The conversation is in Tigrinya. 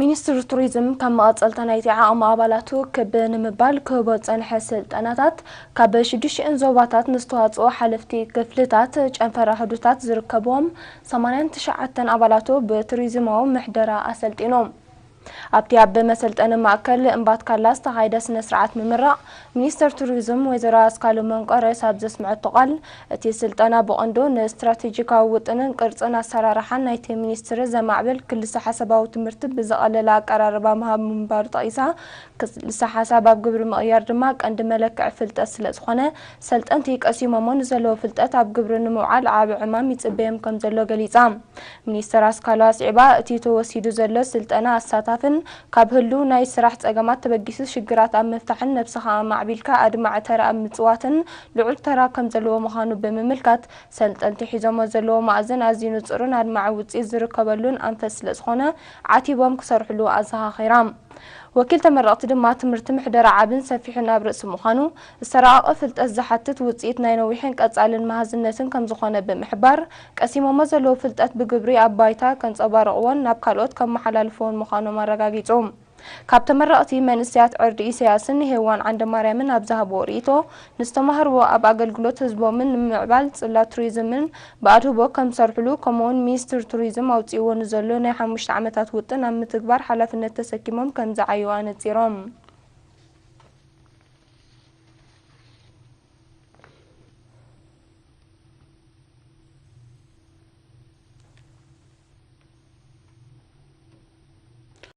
ሚኒስትሪ ቱሪዝም ካብ መቐጸልታ ናይቲ ዓቕሚ ኣባላቱ ክብ ንምባል ክህቦ ዝጸንሐ ስልጠናታት ካብ ሽዱሽተን ዞባታት ንዝተዋጽኦ ሓለፍቲ ክፍልታት ጨንፈር ኣህዱታት ዝርከብዎም ሰማንያን ትሽዓተን ኣባላቱ ብቱሪዝማዊ ምሕደራ ኣሰልጢኑ። ኣብቲ ኣብ መሰልጠኒ ማእከል እምባትካላ ዝተኻየደ ስነ ስርዓት ምምራቕ ሚኒስተር ቱሪዝም ወይዘሮ ኣስካሉ መንቆረስ ኣብ ዘስምዐቶ ቃል፣ እቲ ስልጠና ብቐንዱ ንስትራቴጂካዊ ውጥንን ቅርጽን ኣሰራርሓን ናይቲ ሚኒስትሪ ዘማዕብል ክልሰ ሓሳባዊ ትምህርቲ ብዘቐለለ ኣቀራርባ ምሃብ ምንባሩ ጠቒሳ፣ ክልሰ ሓሳብ ኣብ ግብሪ ምቕያር ድማ ቀንዲ መለክዒ ፍልጠት ስለ ዝኾነ፣ ሰልጠንቲ ቀሲሞሞ ንዘለዎ ፍልጠት ኣብ ግብሪ ንምውዓል ዓቢ ዕማም ይጽበዮም ከም ዘሎ ገሊጻ። ሚኒስተር ኣስካሉ ኣስዒባ፣ እቲ ተወሲዱ ዘሎ ስልጠና ኣሳታፍን ካብ ህሉው ናይ ስራሕ ጸገማት ተበጊሱ ሽግራት ኣብ ምፍታሕን ነብስኻ ኣማዕቢልካ ኣድማዒ ተራ ኣብ ምጽዋትን ልዑል ተራ ከም ዘለዎ ምዃኑ ብምምልካት፣ ሰልጠንቲ ሒዞሞ ዘለዎ ማእዝን ኣዝዩ ንጹርን ኣድማዒ ውጽኢት ዝርከበሉን ኣንፈት ስለ ዝኾነ፣ ዓቲቦም ክሰርሕሉ ኣዘኻኺራ። ወኪል ተመረቕቲ ድማ፣ ትምህርቲ ምሕደራ ዓብን ሰፊሕን ኣብ ርእሲ ምዃኑ፣ ዝተራቐቐ ፍልጠት ዝሓትት ውጽኢት ናይ ነዊሕን ቀጻልን መሃዝነትን ከም ዝኾነ ብምሕባር፣ ቀሲሞሞ ዘለዉ ፍልጠት ብግብሪ ኣብ ባይታ ከንጸባርቕዎን ናብ ካልኦት ከመሓላልፍዎን ምዃኖም ኣረጋጊጹ። ካብ ተመረቕቲ መንእሰያት ዕርዲ ኢሳያስን ሄዋን ዓንደማርያምን ኣብ ዝሃብዎ ርእይቶ፣ ንዝተማህርዎ ኣብ ኣገልግሎት ህዝቦምን ንምምዕባል ጽላት ቱሪዝምን ብኣድህቦ ከም ዝሰርሕሉ፣ ከምኡውን ሚኒስትሪ ቱሪዝም ኣውጺእዎ ንዘሎ ናይ ሓሙሽተ ዓመታት ውጥን ኣብ ምትግባር ሓላፍነት ተሰኪሞም ከም ዝዓዩ ኣነጺሮም።